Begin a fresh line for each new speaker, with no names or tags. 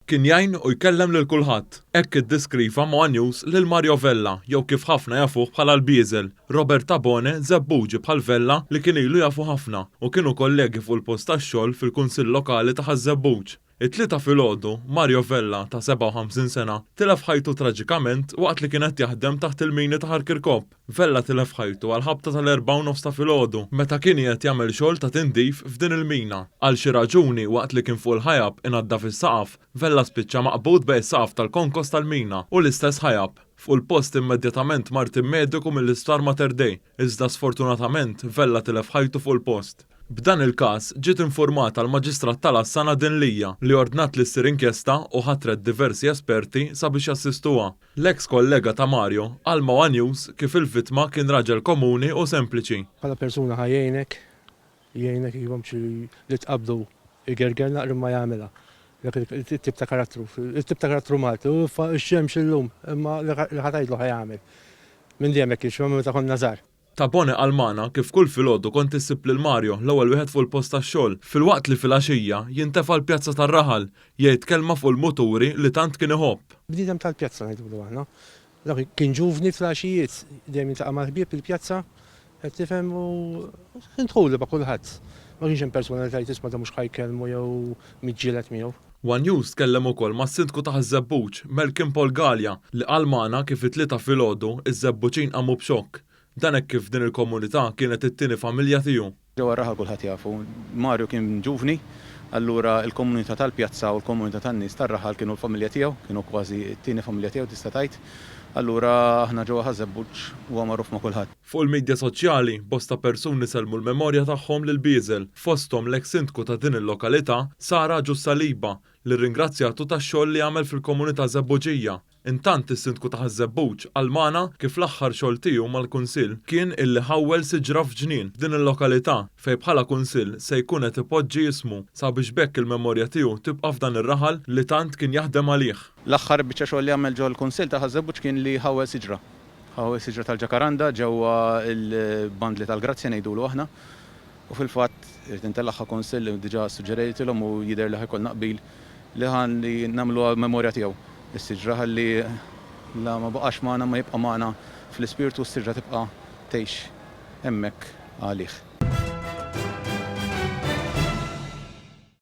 Kien jgħin u jkellem lil kulħadd. Hekk iddeskriva ma' one News lil Mario Vella jew kif ħafna jafuh bħala l-Bieżel, Robert Tabone Żebbuġi bħal Vella li kien ilu jafu ħafna u kienu kollegi fuq il-post tax-xogħol fil-Kunsill Lokali ta' Ħaż-Żebbuġ. It-Tlieta filgħodu, Mario Vella, ta' 57 sena, tilef ħajtu traġikament waqt li kien qed jaħdem taħt il-mini ta' Ħal Kirkop. Vella tilef ħajtu għall-ħabta tal-erbgħa u nofs ta' filgħodu meta kien qiegħed jagħmel xogħol ta' tindif f'din il-mina. Għal xi raġuni waqt li kien fuq il-ħajab inaddaf is-saqaf, Vella spiċċa maqbud bejn is-saqaf tal-konkos tal-mina u l-istess ħajab. Fuq il-post immedjatament mar tim mediku mill-Isptar Mater Dei, iżda sfortunatament Vella tilef ħajtu fuq il-post. B'dan il-każ, ġiet infurmata l-Maġistrat tal-Għassa Nadine Lia, li ordnat li ssir inkjesta u ħatret diversi esperti sabiex jassistuha. L-eks kollega ta' Mario qal ma' one News kif il-vittma kien raġel komuni u sempliċi.
Bħala persuna ħa jgħinek, jgħinek iva mhux li tqabbdu jgerger naqra imma jagħmilha. Dak it-tip ta' karattru, it-tip ta' karattru Malti, u x-xemx illum, imma li ħa tgħidlu ħa jagħmel. Minn dejjem hekk kien, minn meta konna żgħar.
Tabone qal magħna kif kull filgħodu kont issib lil Mario l-ewwel wieħed fuq il-post tax-xogħol, filwaqt li filgħaxija jintefa' l-pjazza tar-raħal, jgħid kelma fuq il-muturi li tant kien iħobb.
Bniedem tal-pjazza ngħidulu aħna. Dak kien ġuvni fl-għaxijiet dejjem jiltaqa' mal-ħbieb il-pjazza, qed tifhem, u kien dħuli ma' kulħadd. Ma kienx hemm persuna li tgħid isma' dan mhux ħa jkellmu jew miġġieled miegħu.
One News tkellem ukoll mas-Sindku ta' Ħaż-Żebbuġ, Melkim Paul Galea, li qal magħna kif it-Tlieta filgħodu, iż-Żebbuġin qamu b'xokk. Dan hekk kif din il-komunità kienet it-tieni familja tiegħu.
Ġewwa r-raħal kulħadd jafu. Mario kien ġuvni, allura l-komunità tal-pjazza u l-komunità tan-nies tar-raħal kienu l-familja tiegħu, kienu kważi t-tieni familja tiegħu tista' tgħid. Allura aħna ġewwa Ħaż-Żebbuġ huwa magħruf ma' kulħadd.
Fuq il-midja soċjali, bosta persuni sellmu l-memorja tagħhom lil Bieżel, fosthom l-eks Sindku ta' din il-lokalità, Sarah Agius Saliba, li rringrazzjatu tax-xogħol li għamel fil-komunità Żebbuġija. Intant is-Sindku ta' Ħaż-Żebbuġ qal magħna kif l-aħħar xogħol tiegħu mal-Kunsill kien illi ħawwel siġra f'ġnien f'din il-lokalità fejn bħala Kunsill se jkun qed ipoġġi ismu sabiex b'hekk il-memorja tiegħu tibqa' f'dan ir-raħal li tant kien jaħdem għalih.
L-aħħar biċċa xogħol li għamel ġol-Kunsill ta' Ħaż-Żebbuġ kien li ħawwel siġra. Ħawwel siġra tal-ġakaranda ġewwa l-bandli tal-Grazzja ngħidulu aħna. U fil-fatt irrid intellagħha Kunsill li diġà ssuġġerejtilhom u jidher li ħa jkollna qbil li ħa nagħmluha memorja tiegħu is-siġra ħalli la ma baqax magħna ma jibqa' magħna fl-ispirtu u s-siġra tibqa' tgħix hemmhekk għalih.